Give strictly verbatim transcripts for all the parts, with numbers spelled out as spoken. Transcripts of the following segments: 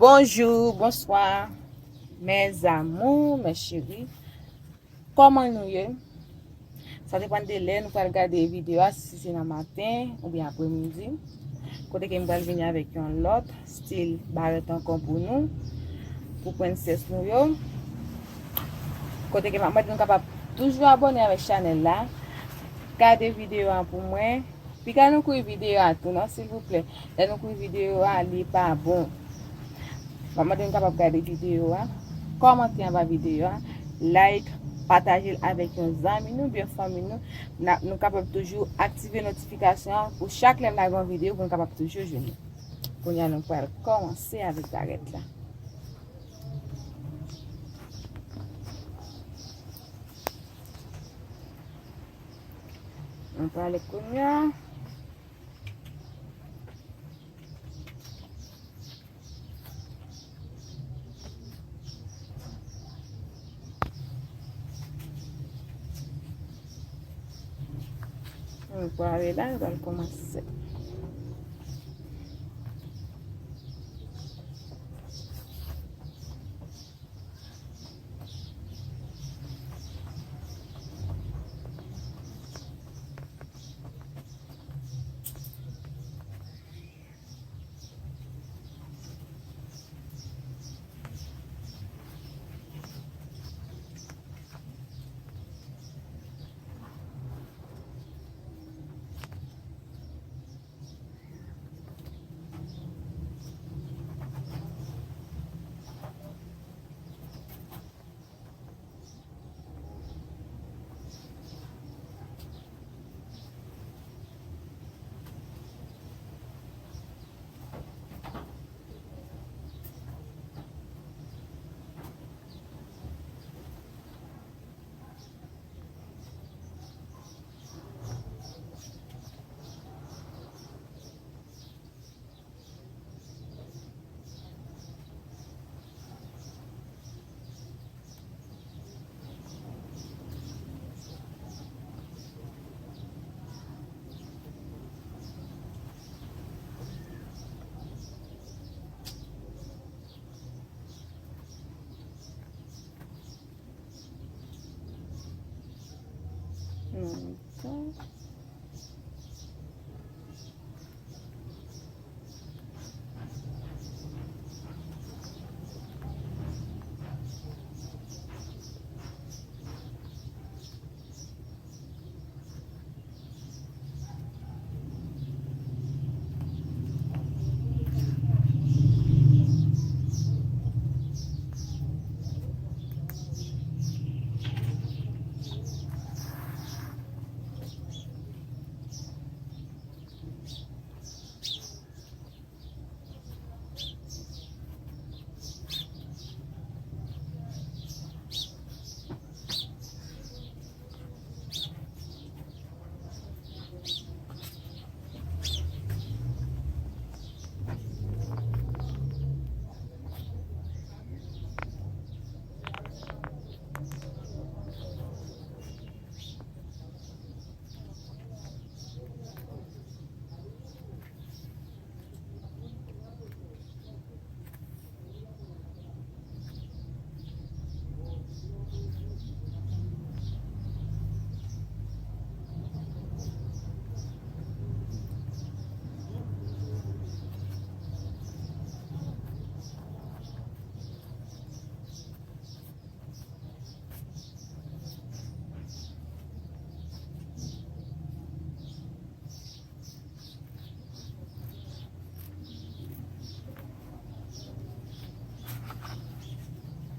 Bonjou, bonswa, mes amours, mes chéris. Kòman nou ye? Sa depann de lè nou pral gade videyo a, si se nan maten oubyen apremidi. Kote ke m pral vini avèk yon lòt stil barèt ankò pou nou, pou prensès nou yo. Kote ke m ap mande nou kapab toujou abòne avèk chanèl la, gade videyo a pou mwen. Piga nou kouri videyo a tou non, silvouplè. Lè nou kouri videyo a, li pa bon. M ap mande nou kapab gade videyo a, kòmante anba videyo a, like, pataje l avèk yon zanmi nou, byen fanmi nou. N a, nou kapab toujou aktive notifikasyon an pou chak lè m lage yon videyo pou nou kapab toujou jwenn li. Kounye a nou pral kòmanse avèk barèt la. Nou prale kounye a. Nou prale la, nou pral kòmanse.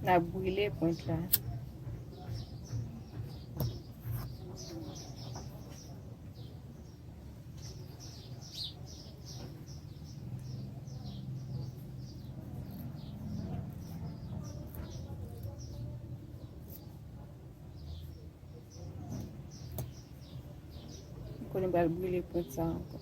N ap brile pwent la. M konnen m pral brile pwent sa ankò.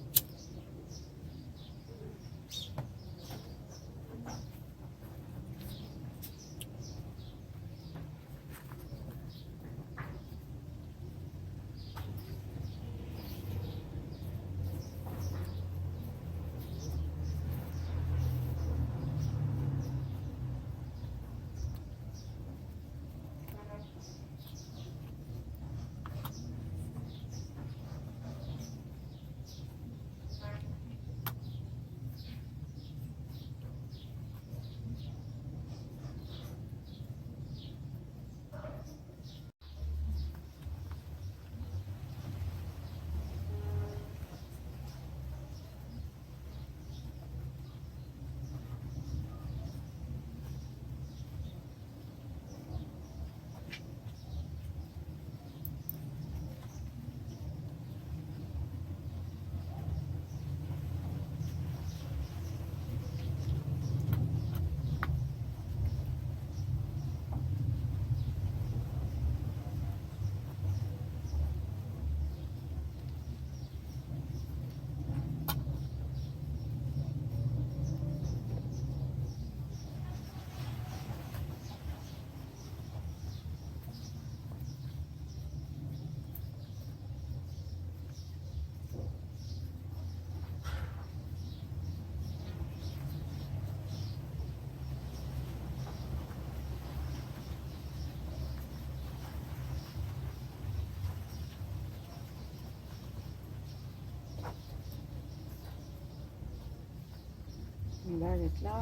Barèt la.